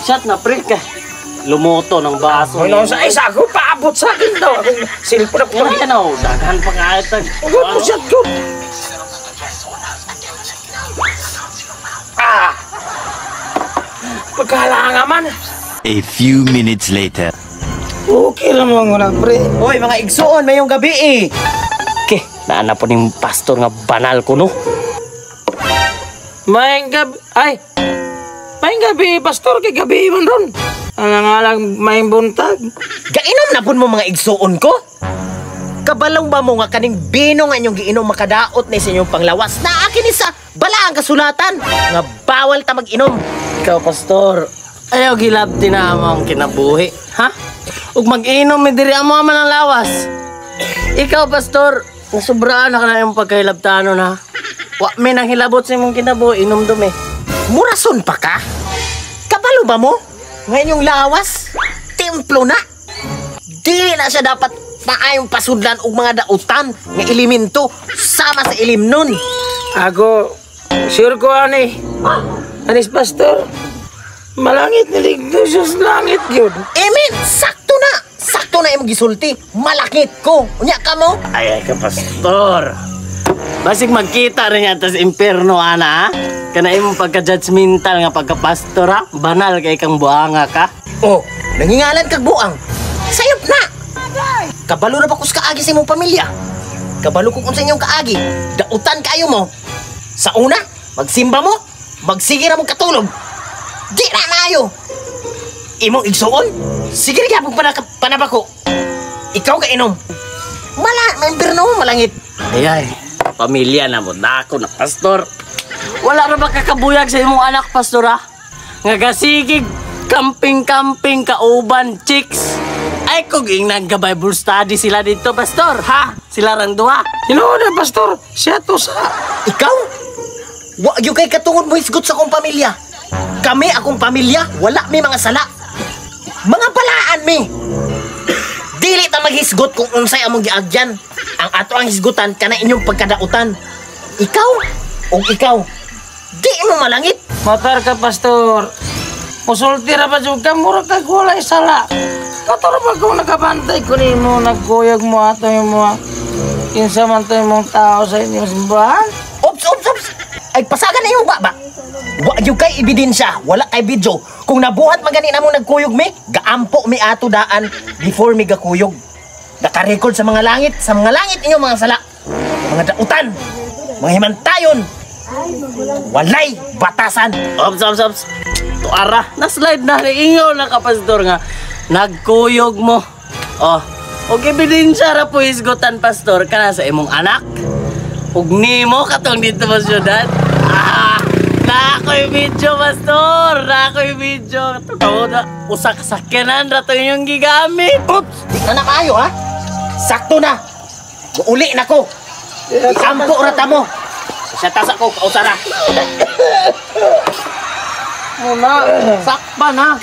Shot na, pre ka. Lumuto ng baso. Ano sa isa ako paabot sa akin daw. Akong cellphone ako. Yan yan oh, daghan pa kahit. Good mo shot good. Ah. Pagkalanga man. A few minutes later. Okay ra mo na, pre. Hoy, mga igsuon, mayong gabi eh. Okay, naana po ning pastor nga banal ko no. Maayong gabi, ay. Maayong gabi, pastor, kay gabi man ron. Ang ngalang maayong buntag. Gainom na pud mo mga igsuon ko. Kabalong ba mo nga kaning bino nga inyong giinom makadaot na sa inyong panglawas? Naa kini sa balaang kasulatan nga bawal ta mag-inom. Ikaw, pastor, ayaw gilabti na mo ang kinabuhi, ha? Ug mag-inom mi diri amo man ang lawas. Ikaw, pastor, nasubraan na ka na yung pagkahilabtanon, ha? Wa mi nang hilabot sa imong kinabuhi, inom dumi. Murason pa ka? Kabalo ba mo? Nga inyong lawas, templo na. Dili na siya dapat maayong pasudlan og mga dautan nga elemento sama sa ilimnon. Ako, sure ko ani. Anis pastor, malangit niligto siya sa langit yun. Amen! Sakto na! Sakto na imong gisulti. Malakit ko. Unya ka mo? Ay, ay ka, pastor. Basig magkita rin yata sa impyerno, ana, ha? Kana imong pagka-judgmental nga pagka-pastor, ha? Banal kay kang buanga ka. Oh, nangingalan kag buang. Sayop na! Kabalo na ba kus kaagi sa imong pamilya? Kabalo kung unsa inyong kaagi. Dautan kayo mo. Sa una, magsimba mo, magsige ra mo katulog. Di na maayo. Imong igsuon, sige ra gyapon panabako. Ikaw ka inom. Mala, may impierno malangit. Ay, ay, pamilya na mo, dako na, pastor. Wala ra ba kakabuyag sa imong anak, pastor, ha? Nga gasigig, camping-camping, kauban, chicks. Ay, kung ingnan ka Bible study sila dito, pastor, ha? Sila rang duha. Tinuod na, pastor, siya to sa. Ikaw? Wa gyud kay katungod mo hisgot sa akong pamilya. Kami akong pamilya, wala mi mga sala. Mga balaan mi. Dili ta maghisgot kung unsay among giagyan. Ang ato ang hisgutan kana inyong pagkadautan. Ikaw ug ikaw. Di mo malangit. Matar ka, pastor. Musulti ra ba jud ka, mura kag walay sala. Kato ra ba kung nakabantay ko nimo, nagkuyog mo ato yung mga kinsa man to imong tao sa inyong simbahan? Ops, ops, ops. Ay pasagan na imong baba. Wa gyud kay ebidensya, wala kay video. Kung nabuhat magani namo nagkuyog mi, gaampo mi ato daan before mi gakuyog. Naka-record sa mga langit inyong mga sala. Mga dautan, mga himantayon. Walay batasan. Ops, ops, ops. Tuara, na-slide na. Ingaw na ka, pastor, nga. Nagkuyog mo. Oh, og ebidensya ra po hisgutan, pastor, kana sa imong anak. Ug nimo katong dito mo syudad. Ah, na ako'y video, pastor. Na ako'y video. Ito na, usa ka sakyanan ra to inyong gigamit. Oops, di na na kaayo ha. Sakto na. Muuli na ko. Iampo ra ta mo. Sa tasa ko, kausara. Muna, sakpa na.